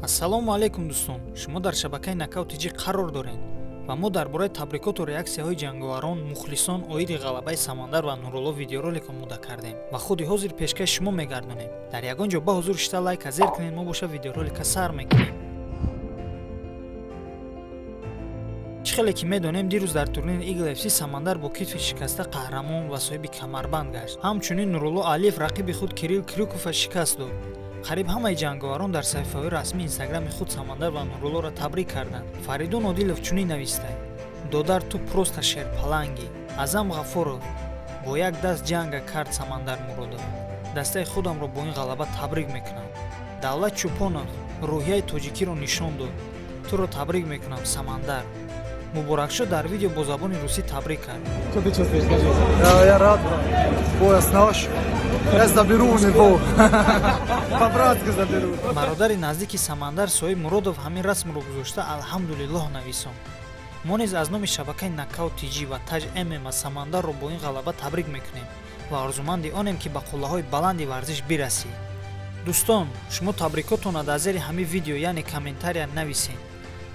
Ассалому алайкум, дӯстон! Шумо дар шабакаи Нокаут ТЖ қарор доред ва мо дар бораи табрикоту реаксияҳои ҷанговарон, мухлисон оиди ғалабаи Самандар ва Нурулло видеоролик омода кардем ва худи ҳозир пешкаши шумо мегардонем. Дар ягон ҷо ба ҳузур шита лайка зер кунед, мо боша видеоролика сар мекунем. Чӣ хеле ки медонем, дирӯз дар турнири Eagle FC Самандар бо китфи шикаста қаҳрамон ва соҳиби камарбанд гашт. Ҳамчунин Нурулло Алиев рақиби худ Кирилл Крюкова шикаст дод. Қариб ҳамаи ҷанговарон дар саҳифаҳои расмии Инстаграми худ Самандар ва Нуруллоро табрик карданд. Фаридун Одилов чунин нависта: «Додар, ту просто шерпалангӣ». Азам Ғафуров: «Бо як даст ҷанга кард Самандар Муродов, дастаи худамро бо ин ғалаба табрик мекунам». Давлат Чӯпонов: «Рӯҳияи тоҷикиро нишон дод, туро табрик мекунам, Самандар». Муборакшо дар видео бо забони русӣ табрик кард. Что ты чувствуешь, скажи? Я рад, брат. Пояс наш. Я заберу у него. По-братски заберу. Бародари наздики Самандар, Соҳиб Муродов, ҳамин расмро гузошта, «Алҳамдулиллоҳ» нависон. Мо низ аз номи шабакаи Нокаут ТЖ ва Таҷ ММА Самандарро бо ин ғалаба табрик мекунем ва орзуманди онем, ки ба қуллаҳои баланди варзиш бирасӣ. Дӯстон, шумо табрикотонро дар зери ҳамин видео, яъне комментария, нависед.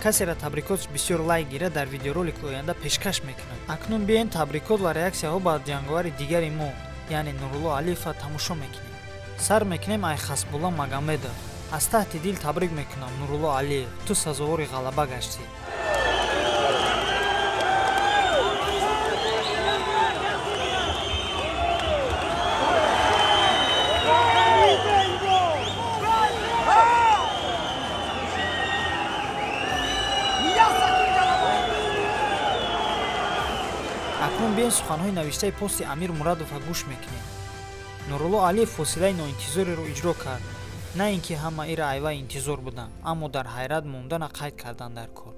Касера табрикотш бисёр лайк гирад, дар видеоролики оянда пешкаш мекунад. Акнун биёен, табрикот ва реаксияҳо ба ҷанговари дигари мо, яъне Нурулло Алиева, тамошо мекунем. Сар мекунем ай Хасбулла Магомедов: «Аз таҳти дил табрик мекунам, Нурулло Алиев, ту сазовори ғалаба гаштӣ». Акнун биёен, суханҳои навиштаи пости Амир Мурадовро гӯш мекунем: «Нурулло Алиев фосилаи ноинтизореро иҷро кард. На ин ки ҳама ира айвай интизор буданд, аммо дар ҳайрат мондана қайд кардан дар кор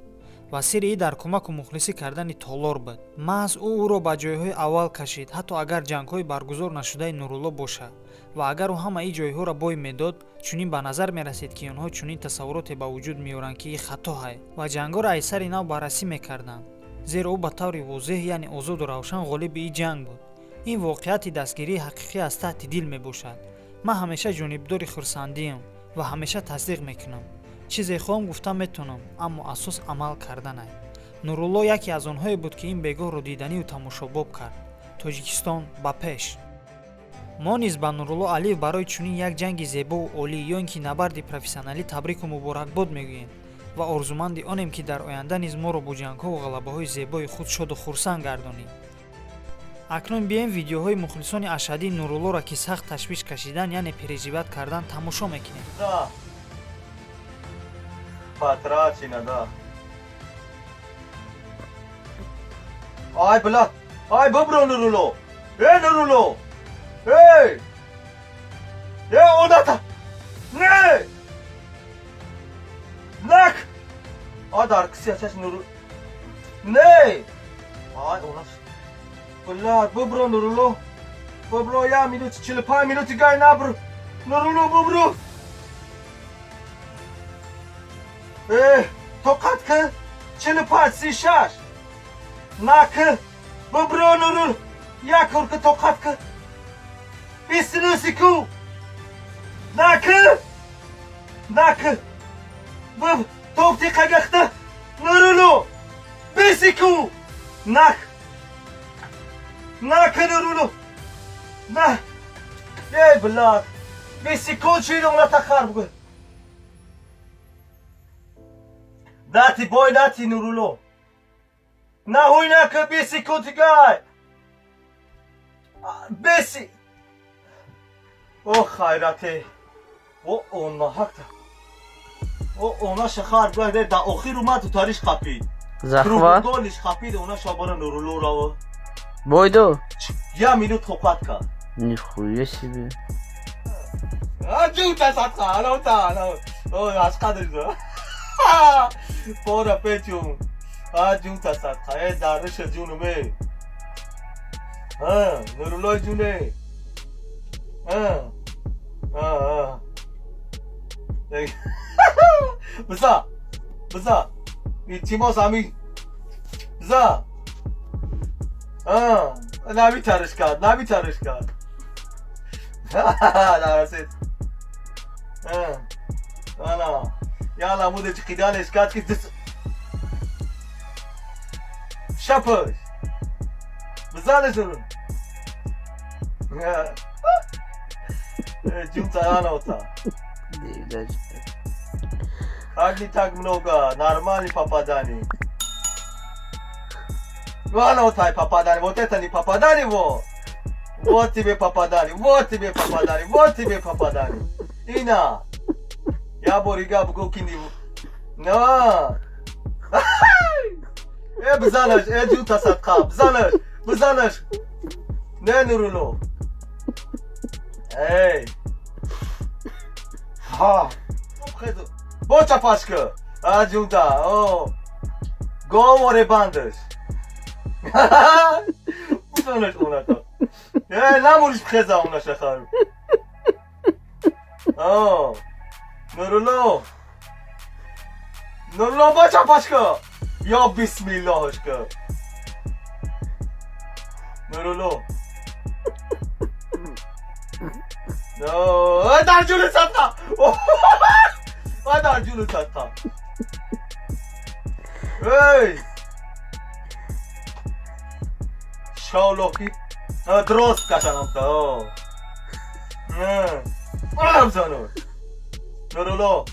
ва сирри и дар кӯмаку мухлисӣ кардани толор буд. Маҳз ӯ ӯро ба ҷойҳои аввал кашид, ҳатто агар ҷангҳои баргузор нашудаи Нурулло бошад. Ва агар ӯ ҳама ин ҷойҳоро бой медод, чунин ба назар мерасид, ки онҳо чунин тасаввуроте ба вуҷуд меоранд, ки ин хатоҳай, ва ҷангҳоро аз сари нав баррасӣ мекарданд, зеро ӯ ба таври возеҳ, яъне озоду равшан, ғолиби ин ҷанг буд. Ин воқеияти дастгирии ҳақиқӣ аз таҳти дил мебошад. Ман ҳамеша ҷонибдори хурсандиам ва ҳамеша тасдиқ мекунам. Чизе хоҳам гуфта метавонам, аммо асос амал карданай. Нурулло яке аз онҳое буд, ки ин бегоҳро диданию тамошобоб кард. Тоҷикистон ба пеш!» Мо низ ба Нурулло Алиев барои чунин як ҷанги зебову олӣ ё ин ки набарди профессионалӣ табрику муборакбод мегӯем ва орзуманди онем, ки дар оянда низ моро бо ҷангҳову ғалабаҳои зебои худ шоду хурсанд гардонӣ. Акнун биёем, видеоҳои мухлисони ашаддии Нуруллоро, ки сахт ташвиш кашидан, яъне переживать кардан, тамошо мекунем. Да. Потрачено, да. Ай, бля! Ай, бибро, Нурулло! Эй, Нурулло! Эй! Эй, оната! Не! Нак! А, дар киси ачаш Нуру... Не! Ай, онаш... Бля, бибро, Нурулло! Бибро, я минут, 45 минути гай набр! Нурулло, бибро! Э, тоқат ки, 45, 36. На ки, бибро, Нурул! Як кор ки, тоқат ки. 29 секунд. На ки! На ки! Биб, топ тиқагахта! Нурулло! 20 секунд! Нак! На ки, Нурулло! На! Эй, бля! 20 секунд шид, она тахар бугу. Нати бой нати, Нурулло. Нахуй нака, 20 секунд гай. Беси. О хайрате. О она хакта. О она шахар гай да охир умад тариш қапид. Захват. Голиш қапид, она шабара Нурулло раво. Бойду? Я минут тоқат кард. Нихуя себе. А ҷута садқа, ана та, ана. О, аз қадр. Пора печум. А ҷута садқа, э дариша ҷунуме. А, Нурулло ҷуне. А. А, а. Биза. Биза. Илтимос ами. Биза. А, намитариш кард, намитариш кард. Нарасид. А. Ана. Я ламуде чиқиданеш кат ки шапаш. Бизанеш урун. Ҷунта анота. Как не так много, нормальный попадание. Вано тай попадание, вот это не попадание, во! Вот тебе попадание, вот тебе попадание, вот тебе попадание. Ина! Я борига бугу кини. На! Э, бизанаш, э, ҷунта садқа, бизанаш, бизанаш. Не, Нурулло. Эй! Ха! Бо чапашка! А, ҷунта, о! Говоре бандаш. Бизанаш оната. Э, намуриш бихеза онаша хару. О! Нурулло! Нурулло, бо чапашка! Ё бисмиллоҳашка! Нурулло! Но, дар ҷули садқа! Дар ҷули садқа! Эй! Шолохи дрозд кашанамта. Бизанур. Нурулло.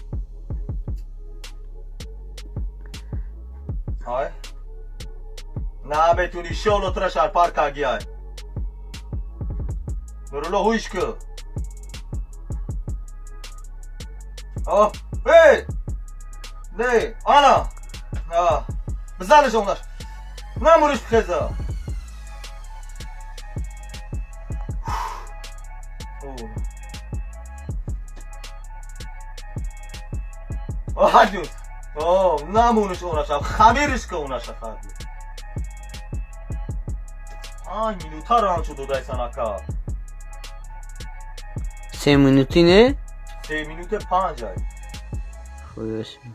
Ай. Наметуни шоло тура шарпар кагиай. Нурулло ҳуйш ку. О, эй! Не, ана! А, бизанаш онаш. Намуриш бихеза. Оҳаҷун. О, намуниш онаша, хамириш ка онаша хади. Ай, минутаро ҳамчу додайсан ака. 3 минути не? 3 минуте 5 ай. Хуя себе.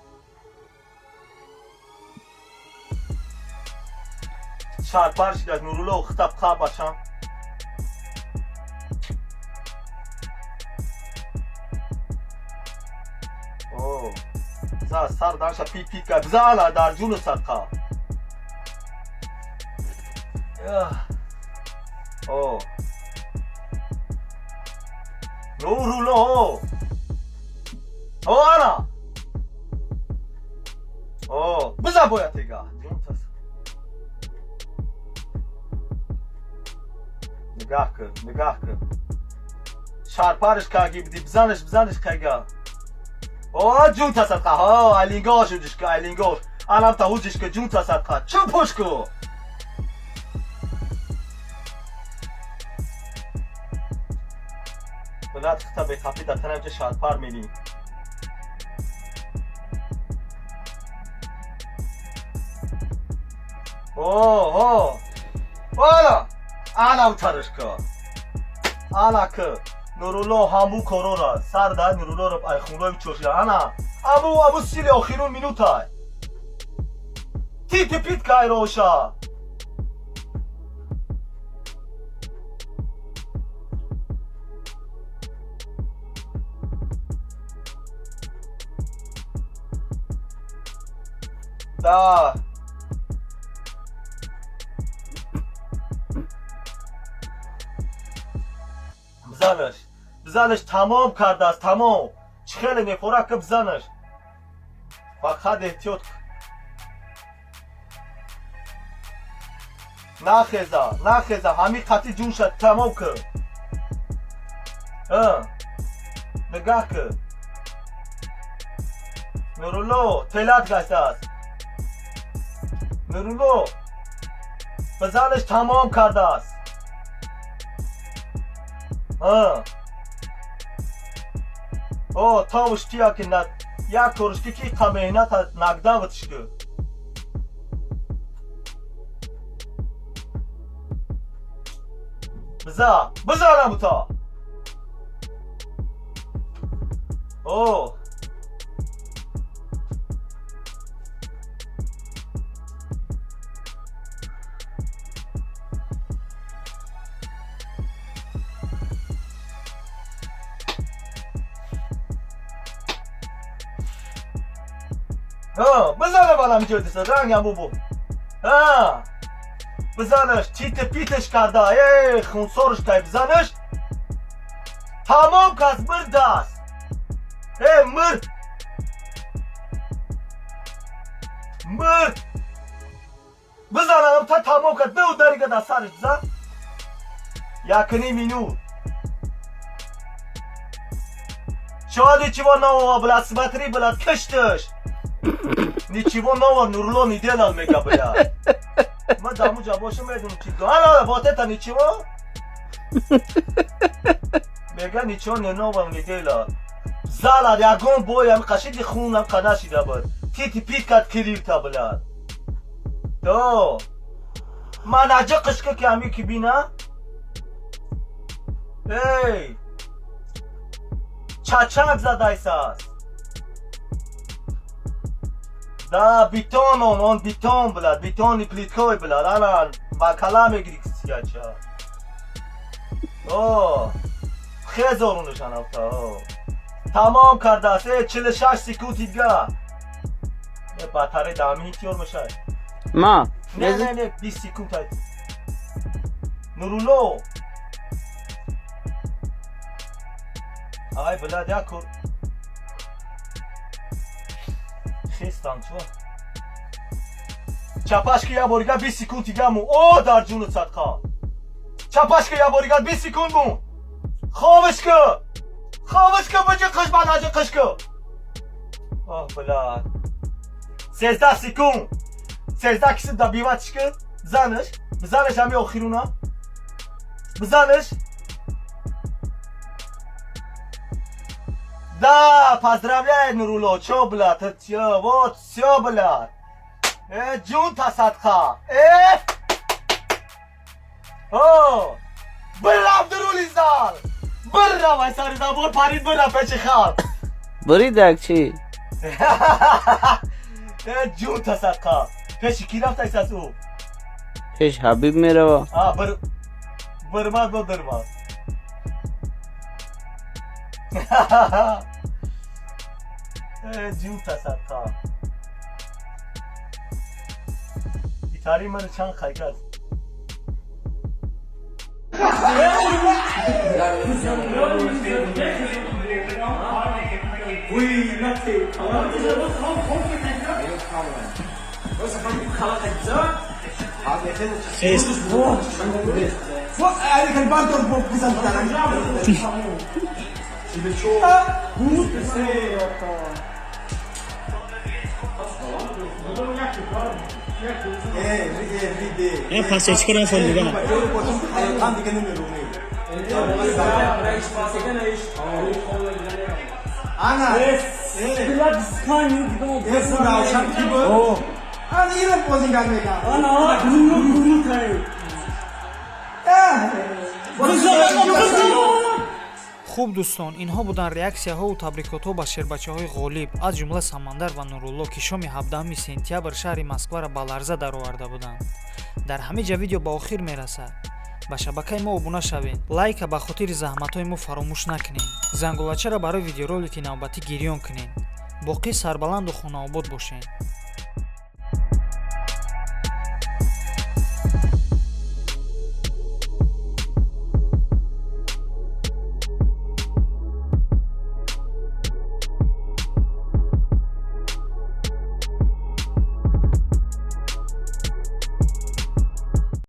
Шарпар шидак Нурулло хитаб қа бачам. О, за сар данша пи пи ка бизала дар ҷуну садқа. О. Нурулло. О, ана. О, биза бояд дига. Нигаҳ кун, нигаҳ кун. Шарпарш каги биди, бизанаш, бизанаш кага. О, ҷунта садқа, ҳо, алингош ҳуҷиш ку, алингош. Анамта ҳуҷиш ку, ҷунта садқа. Чупуш ку. Билат хита беқапи да танамча шарпар мени. О, о. Ана! Ана утариш ку. Ана ку. Нурулло ҳаму корора. Сар да Нуруллоро ай хунои чошида. Ана. Аму аму сили охирун минутай. Тити пит кайроша. Да. Бизанаш. Бизанаш тамом кардааст, тамом. Чӣ хеле мефора ки бизанаш. Фақат эҳтиёт. Нахеза, нахеза, ҳамин қатъи ҷунша тамом кун. Нигаҳ кун. Нурулло, телат гаштааст. Нурулло, бизанаш тамом кардааст. О, тавш тия ки як кориш ки ки қа меҳната нагдавтш ку. Биза, биза намута. О. Бизана балам ҷойдиса рангам бубу. Ҳа. Бизанаш, тити питаш карда, эй, хунсорш тай бизанаш. Тамом кас мирдаст. Эй, мир. Мир. Бизанам та тамом кард, ду дарига да сараш бизан. Якни минут. Чё ничего нового, блядь, смотри, блядь, кыштыш. Ничего нового Нурло не делал, мега, блядь. Ма даму ҷабошу медунам чи. Ала, вот это ничего? Мега ничего не нового не делал. Зала, ягон боям, қашиди хунам қанашида буд. Тити пит кад кирилта, блядь. То. Ман аҷа қишка ки ами ки бина? Эй! Чачак задайсас. Да, бетон он бетон, блядь, бетонный плиткой, блядь, ана ба кала мегири кисияча. О, хезорунаш анавта, о. Тамом кардааст, э, 46 секунд дига. Э, батарея дами тиёр мешай. Ма. Не, не, не, 20 секунд ай. Нурулло. Ай, блядь, яко. Хестам, чува. Чапашки я борига 20 секунд дигаму. О, дар ҷуну садқа. Чапашки я борига 20 секунд бун. Хобиш ку. Хобиш ку, баҷи қиш бан аҷи қиш ку. О, блядь. 13 секунд. 13 киси добивать ку. Бизаниш. Бизаниш ами охируна. Бизаниш. Да, поздравляю, Нурулло. Чё, блядь, это чё? Вот, всё, блядь. Ҷун тасадқа. О! Бирав дурули зал. Бирав, ай сари забор парид бирав печи халқ. Буридак чи? Ҷун тасадқа. Пеши ки рафт айсас ӯ? Пеш Ҳабиб мерава. А, бир бирмад бо дирмад. Ҷун тасадқа. Италии мани чанд хайкас. Хуб, дӯстон, инҳо буданд реаксияҳову табрикотҳо ба шербачаҳои ғолиб, аз ҷумла Самандар ва Нурулло, ки шоми 17 сентябр шаҳри Москваро ба ларза дароварда буданд. Дар ҳамин ҷа видео ба охир мерасад. Ба шабакаи мо обуна шавед, лайка ба хотири заҳматҳои мо фаромӯш накунед, зангулачаро барои видеоролики навбатӣ гирён кунед. Боқӣ сарбаланду хонаобод бошед.